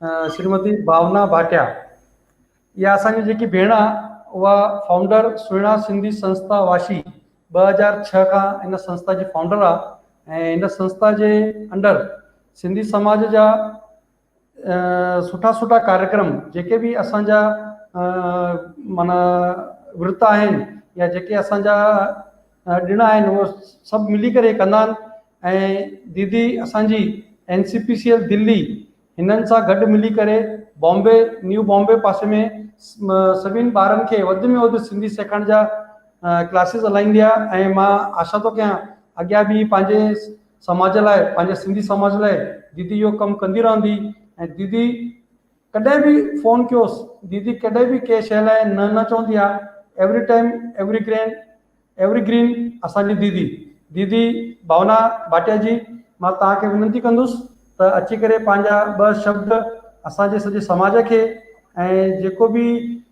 شريمتي ڀاونا ڀاٽيا. اها اسان جي جيڪي ڀيڻ آ اها فائونڊر سهڻا سنڌي سنسٿا واشي 2006 کان ان سنسٿا جي فائونڊر آ ۽ ان سنسٿا جي انڊر سنڌي سماج جا سٺا سٺا ڪاريڪرم جيڪي به اسان جا معنيٰ ورت آهن يا جيڪي اسان جا ڏڻ آهن اهو سڀ ملي ڪري ڪندا آهن ۽ ديدي اسان جي N C P C L Delhi هنن سان گڏ ملي ڪري بامبي نيو بامبي پاسي ۾ سڀني ٻارن کي وڌ ۾ وڌ سنڌي سيکارڻ جا ڪلاسز هلائيندي آهي ۽ مان آشا ٿو ڪيان اڳيان به پنهنجي سماج لاء پنهنجي سنڌي سماج لاء ديدي اهو ڪم ڪندي رهندي ۽ ديدي ڪڏهن به فون ڪيوس ديدي ڪڏهن به ڪنهن شيء لاء نه نه چوندي آهي every time every green every green اسان جي ديدي ديدي ڀاونا ڀاٽيا جي مان توهان کي وينتي ڪندس ته اچي ڪري پنهنجا ٻه شبد اسان جي سڄي سماج کي ۽ جيڪو به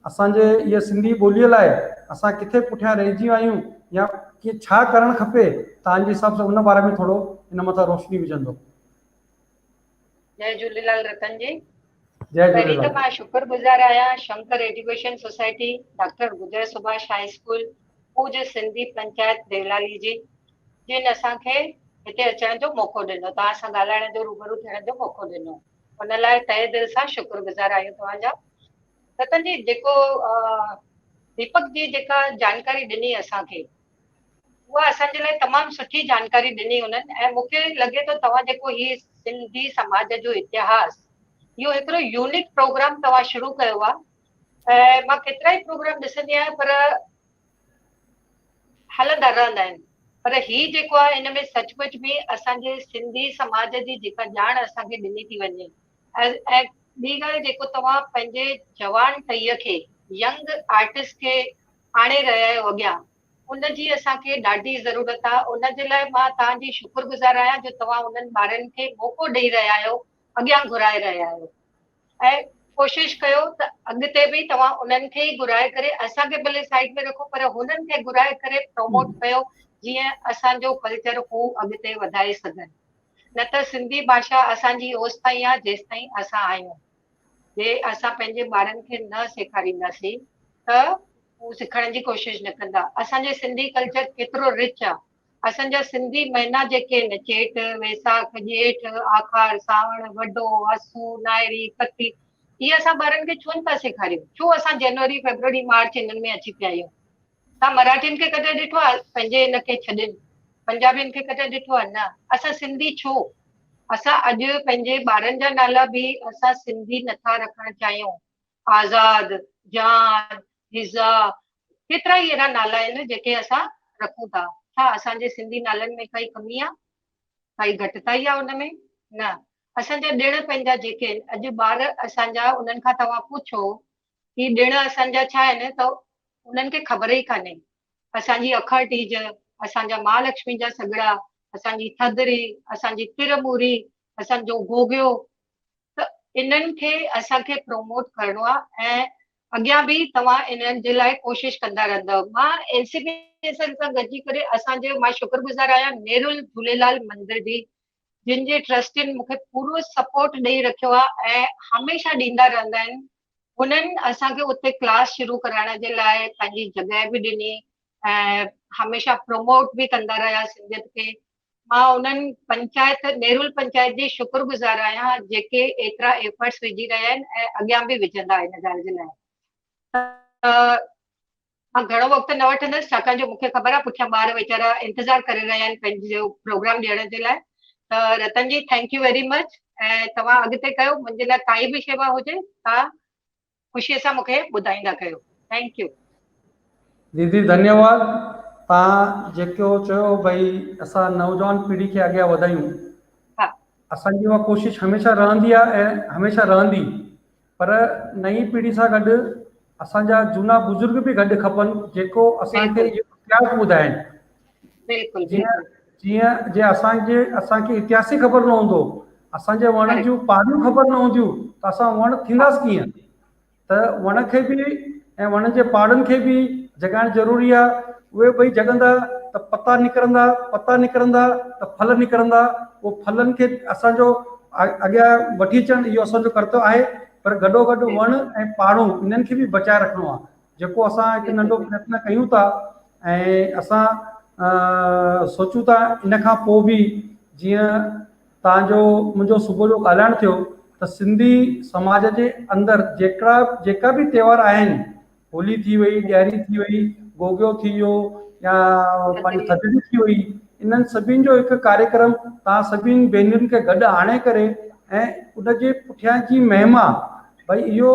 اسان جي هيء سنڌي ٻوليء لاء اسان ڪٿي پٺيان رهجي ويا آهيون يا ڪي ڇا ڪرڻ کپي توهان جي حساب سان ان باري ۾ ٿورو ان مٿان روشني وجهندو. جئي جهوليلال رتن جي. جئي پهرين ته جهوليلال. مان شڪر گذار آهيان Shankar education society, doctor Gujar Subhash high school, Puj Sindhi panchayat Deolali جي جن اسان کي هتي اچڻ جو موقعو ڏنو، توهان سان ڳالهائڻ جو روبرو ٿيڻ جو موقعو ڏنو، ان لاء تهه دل سان شڪر گذار آهيون توهان جا. رتن جي جيڪو ديپڪ جي جيڪا جانڪاري ڏني اسان کي اها اسان جي لاء تمام سٺي جانڪاري ڏني انهن ۽ مون کي لڳي ٿو توهان جيڪو هي سنڌي سماج جو اتهاس اهو هڪڙو يونيڪ پروگرام توهان شروع ڪيو آهي ۽ مان ڪيترا ئي پروگرام ڏسندي آهيان پر هلندا رهندا آهن پر هي جيڪو آهي ان ۾ سچ پچ به اسان جي سنڌي سماج جي جيڪا ڄاڻ اسان کي ڏني ٿي وڃي ۽ ٻي ڳالهه جيڪو توهان پنهنجي جوان ٽهيء کي ينگ آرٽسٽ کي آڻي رهيا آهيو اڳيان ان جي اسان کي ڏاڍي ضرورت آ ان جي لاء مان توهان جي شڪر گذار آهيان جو توهان انهن ٻارن کي موقعو ڏئي رهيا آهيو اڳيان گهرائي رهيا آهيو ۽ ڪوشش ڪيو ته اڳتي به توهان انهن کي ئي گهرائي ڪري اسان کي ڀلي سائيڊ ۾ رکو پر هنن کي گهرائي ڪري پروموٽ ڪيو جيئن اسان جو ڪلچر هو اڳتي وڌائي سگهن نه ته سنڌي ڀاشا اسان جي اوستائين آ جيستائين اسان آهيون جي اسان پنهنجي ٻارن کي نه سيکارينداسين ته هو سکڻ جي ڪوشش نه ڪندا. اسان جي سنڌي ڪلچر ڪيترو رچ آ. اسان جا سنڌي مهينا جيڪي آهن چيٽ، ويساک، ڄيٺ، آکار، سانوڻ، وڍو، اسو، نائري، ڪتي اهي اسان ٻارن کي ڇو نٿا سيکاريون؟ ڇو اسان جنوري، فيبروري، مارچ انهن ۾ اچي پيا آهيون؟ توهان مراٺين کي ڪڏهن ڏٺو آهي پنهنجي ان کي ڇڏين؟ پنجابين کي ڪڏهن ڏٺو آهي؟ نه. اسان سنڌي ڇو؟ اسان اڄ پنهنجي ٻارن جا نالا به اسان سنڌي نٿا رکڻ چاهيون. آزاد، جان، فضا، ڪيترا ئي اهڙا نالا آهن جيڪي اسان رکون ٿا. ڇا اسان جي سنڌي نالن ۾ ڪائي ڪمي آهي؟ ڪائي گهٽتائي آهي ان ۾؟ نه. اسان جا ڏڻ پنهنجا جيڪي آهن، اڄ ٻار اسان جا انهن کان توهان پڇو هي ڏڻ اسان جا ڇا آهن ته انهن کي خبر ئي ڪانهي. اسان جي اکڙ ٽيج، اسان جا مهالڪشمي جا سڳڙا، اسان جي ٿڌڙي، اسان جي ترموري، اسان جو گوگيو ته انهن کي اسان کي پروموٽ ڪرڻو آهي ۽ اڳيان به توهان انهن جي لاء ڪوشش ڪندا رهندؤ. مان اين سي پي ايس ايل سان گڏجي ڪري اسان جي مان شڪر گذار آهيان نيرول جهوليلال مندر جي جن جي ٽرسٽين مون کي پورو سپورٽ ڏئي رکيو آهي ۽ هميشه ڏيندا رهندا آهن. هنن اسان کي اتي ڪلاس شروع ڪرائڻ جي لاء پنهنجي جڳهه به ڏني ۽ هميشه پروموٽ به ڪندا رهيا سنڌيت کي. مان انهن پنچائت نيرول پنچائت جي شڪر گذار آهيان جيڪي ايترا ايفرٽس وجهي رهيا آهن ۽ اڳيان به وجهندا ان ڳالهه جي لاء ته مان گهڻو وقت نه وٺندس ڇاڪاڻ جو مون کي خبر آهي پٺيان ٻار ويچارا انتظار ڪري رهيا آهن پنهنجو پروگرام ڏيڻ جي لاء ته Ratan ji thank you very much ۽ توهان اڳتي ڪيو منهنجي لاء ڪائي به شيوا هجي توهان خوشي سان مون کي ٻڌائيندا ڪيو thank you. ديدي ڌنيواد توهان جيڪو چيو ڀئي اسان نوجوان پيڙهي کي اڳيان وڌايون ها. اسان جي اها ڪوشش هميشه رهندي آهي ۽ هميشه رهندي پر نئين پيڙهي سان گڏ اسان جا جهونا بزرگ به گڏ کپن جيڪو اسان کي اهو اتهاس ٻڌائين. بلڪل جيئن جيئن جي اسان جي اسان کي اتهاس ئي خبر نه هوندو، اسان جي وڻ جون پاڙيون خبر نه هونديون ته اسان وڻ ٿينداس ڪيئن؟ ته وڻ کي به ۽ وڻن جي پاڙن کي به جڳائڻ ضروري آ، اهي ٻئي جڳندا ته پتا نڪرندا، پتا نڪرندا ته ڦل نڪرندا، اهو ڦلن کي اسان جو اڳيان وٺي اچڻ اهو اسان جو ڪرتويه آهي پر گڏو گڏ وڻ ۽ پاڙون انهن کي به بچائي رکڻو آهي جيڪو اسان هڪ ننڍو پريتن ڪيون ٿا ۽ اسان سوچون ٿا ان کان پوء به جيئن تان جو منهنجو صبح جو ڳالهائڻ ٿيو ته سنڌي سماج جي اندر جيڪڙا جيڪا به تيوهار آهن هولي ٿي وئي، ڏياري ٿي وئي، گوگيو ٿي ويو يا پنهنجي ٿڌڙي ٿي وئي، انهن سڀني جو هڪ ڪاريڪرم توهان سڀني ڀينرن کي گڏ آڻي ڪري ۽ ان جي پٺيان جي مهما ڀئي اهو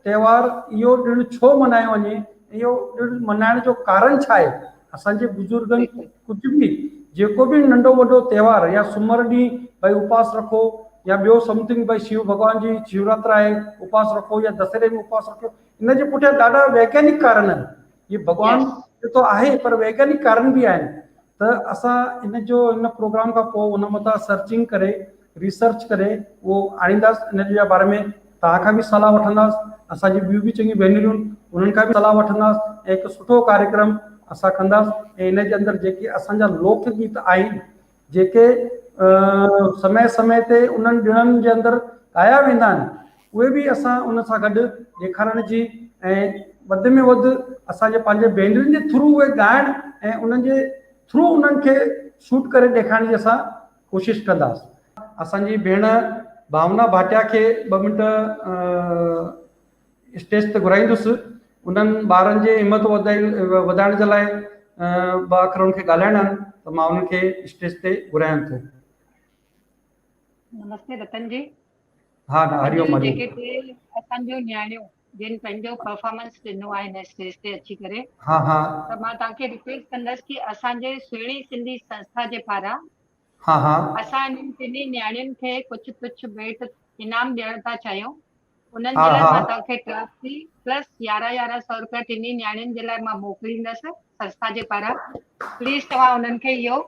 تهوار اهو ڏڻ ڇو ملهايو وڃي اهو ڏڻ ملهائڻ جو ڪارڻ ڇا آهي اسان جي بزرگن ڪجهه به جيڪو به ننڍو وڏو تهوار يا سومر ڏينهن ڀئي اپاس رکو يا ٻيو سمٿنگ ڀئي شو ڀڳوان جي شوراتر آهي اپاس رکو يا دسهري ۾ اپاس رکيو ان جي پٺيان ڏاڍا ويگيانڪ ڪارڻ آهن. هي ڀڳوان جو ته آهي پر ويگيانڪ ڪارڻ به آهن ته اسان ان جو ان پروگرام کان پوء ان مٿان سرچنگ ڪري ريسرچ ڪري اهو آڻينداس ان جي باري ۾ توهان کان به صلاح وٺنداس اسان جي ٻيون به چڱيون ڀينريون انهن کان به صلاح وٺنداس ۽ هڪ سٺو ڪاريڪرم اسان ڪنداس ۽ ان جي اندر جيڪي اسان جا لوڪ گيت آهن جيڪي سمي سمي تي انهن ڏڻن جي اندر ڳايا ويندا آهن اهي به اسان ان سان گڏ ڏيکارڻ جي ۽ وڌ ۾ وڌ اسان جي پنهنجي ڀينرن جي ٿرو اهي ڳائڻ ۽ انهن جي ٿرو انهن کي شوٽ ڪري ڏيکارڻ جي اسان ڪوشش ڪنداس. اسان جي ڀيڻ ڀاونا ڀاٽيا کي ٻه منٽ اسٽيج تي گهرائيندس انهن ٻارن جي همت وڌائڻ جي لاء ٻه اکر انهن کي ڳالهائڻا آهن ته مان انهن کي اسٽيج تي گهرايان ٿو. نمستي رتن جي. ها نه هري اوم هري جيڪي ٽي اسان جون نياڻيون جن پنهنجو پرفارمنس ڏنو آهي هن اسٽيج تي اچي ڪري ها ها ته مان توهان کي ريڪويسٽ ڪندس ڪي اسان جي سهڻي سنڌي سنسٿا جي پاران ها ها اسان انهن ٽنهي نياڻين کي ڪجهه تڇ ڀيٽ انعام ڏيڻ ٿا چاهيون انهن جي لاء مان توهان کي ٽرافي پلس يارهن يارهن سئو روپيا ٽنهي نياڻين جي لاء مان موڪليندس سنسٿا جي پاران پليز توهان انهن کي اهو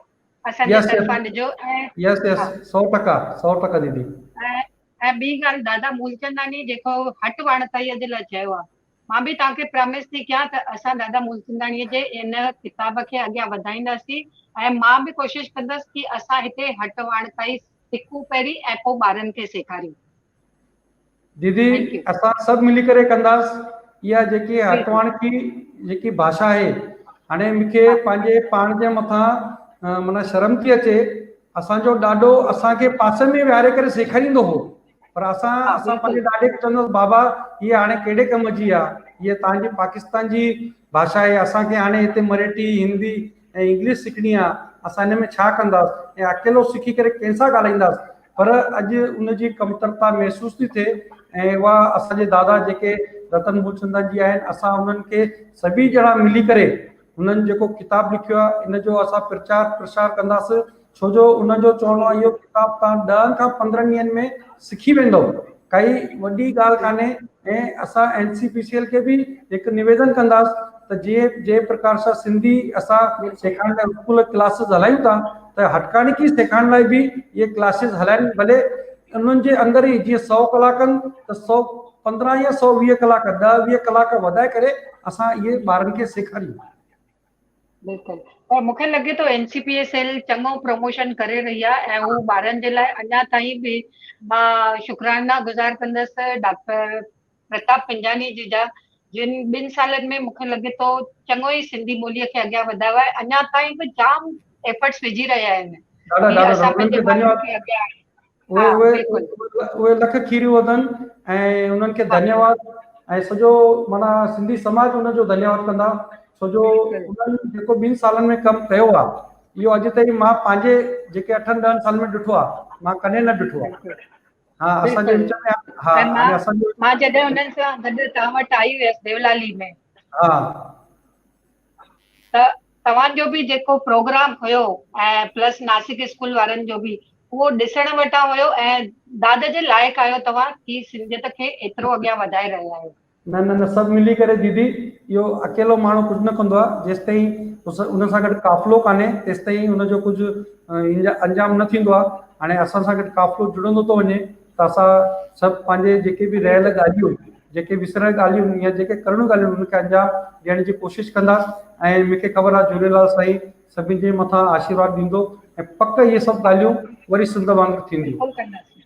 اسان جي طرفان ڏجو ۽ يس يس 100% 100% ديدي. ۽ ۽ ٻي ڳالهه دادا مولچنداڻي جيڪو هٽ واڻتائي جي لاء چيو آهي مان به توهان کي پرامس ٿي ڪيان ته اسان دادا مولچنداڻي جي ان ڪتاب کي اڳيان وڌائينداسين ۽ مان به ڪوشش ڪندس ڪي اسان هتي هٽ واڻتائي سکون پهرين ۽ پوء ٻارن کي سيکاريون. ديدي اسان سڀ ملي ڪري ڪنداس اها جيڪي اٽواڻڪي جيڪي ڀاشا آهي هاڻي مونکي پنهنجي پاڻ جي مٿان معنيٰ شرم ٿي اچي اسان جو ڏاڏو اسان کي پاسي ۾ ويهاري ڪري سيکاريندو هو پر اسان اسان پنهنجي ڏاڏي کي چوندو بابا هي هاڻي ڪهڙي ڪم جي آ هي تان جي پاڪستان جي ڀاشا آهي اسان کي هاڻي هتي مريٺي هندي ۽ انگلش سکڻي آ اسان ان ۾ ڇا ڪنداس ۽ اڪيلو سکي ڪري ڪنهن سان ڳالهائينداس پر اڄ ان جي ڪمترتا محسوس ٿي ٿئي ۽ اها اسان جي دادا جيڪي رتن مولچندان جي آهن اسان انهن کي سڀئي ڄڻا ملي ڪري انهن جيڪو ڪتاب لکيو آهي ان جو اسان پرچار پرسار ڪنداس ڇو جو ان جو چوڻو آهي اهو ڪتاب تان ڏهن کان پندرهن ڏينهن ۾ سکي ويندو ڪائي وڏي ڳالهه ڪانهي ۽ اسان اين سي پي سي ايل کي به هڪ نويدن ڪنداس ته جيئن جنهن پرڪار سان سنڌي اسان سيکارڻ لاء اسڪول ڪلاسز هلايون ٿا ته هٽڪاڻڪي سيکارڻ لاء به اهي ڪلاسز هلائن ڀلي انهن جي اندر ئي جيئن سئو ڪلاڪن ته 115 يا 120 ڪلاڪ ڏهه ويهه ڪلاڪ وڌائي ڪري اسان اهي ٻارن کي سيکاريون. بلڪل پر مونکي لڳي ٿو N C P S L چڱو پروموشن ڪري رهي آهي ۽ هو ٻارن جي لاء اڃا تائين به مان شڪرانا گذار ڪندس ڊاڪٽر پرتاپ پنجاني جي جا جن ٻن سالن ۾ مونکي لڳي ٿو چڱو ئي سنڌي ٻوليء کي اڳيان وڌايو آهي اڃا تائين به جام ايفرٽس وجهي رهيا آهن ڏاڍا ڏاڍا اسان پنهنجي ٻارن کي اڳيان اهي اهي لک کيريون وڌن ۽ انهن کي ڌنيواد ۽ سڄو معنيٰ سنڌي سماج ان جو ڌنيواد ڪندا ڇو جو انهن جيڪو ٻن سالن ۾ ڪم ڪيو آهي اهو اڄ تائين مان پنهنجي جيڪي اٺن ڏهن سالن ۾ ڏٺو آهي مان ڪڏهن نه ڏٺو آهي ها اسان جي وچ ۾ ها اسان جي مان جڏهن انهن سان گڏ توهان وٽ آئي هيس ديولالي ۾ ها ته توهان جو به جيڪو پروگرام هيو ۽ پلس ناسڪ اسڪول وارن جو به اهو ڏسڻ وٽان هيو ۽ داد جي لائق آهيو توهان ڪي سنڌيت کي ايترو اڳيان وڌائي رهيا آهيو. نه نه نه سڀ ملي ڪري ديدي اهو اڪيلو ماڻهو ڪجهه نه ڪندو آهي جيستائين ان سان گڏ قافلو ڪانهي تيستائين ان جو ڪجهه انجام نه ٿيندو آهي هاڻي اسان سان گڏ قافلو جڙندو ٿو وڃي ته اسان سڀ پنهنجي جيڪي به رهيل ڳالهيون جيڪي وسريل ڳالهيون يا جيڪي ڪرڻيون ڳالهيون انهن کي انجام ڏيڻ جي ڪوشش ڪنداس ۽ مون کي خبر آهي جهوليلال سائين سڀني جي مٿان آشيرواد ڏيندو ۽ پڪ اهي سڀ ڳالهيون وري سنڌ وانگر ٿينديون. بلڪل ڪنداسين.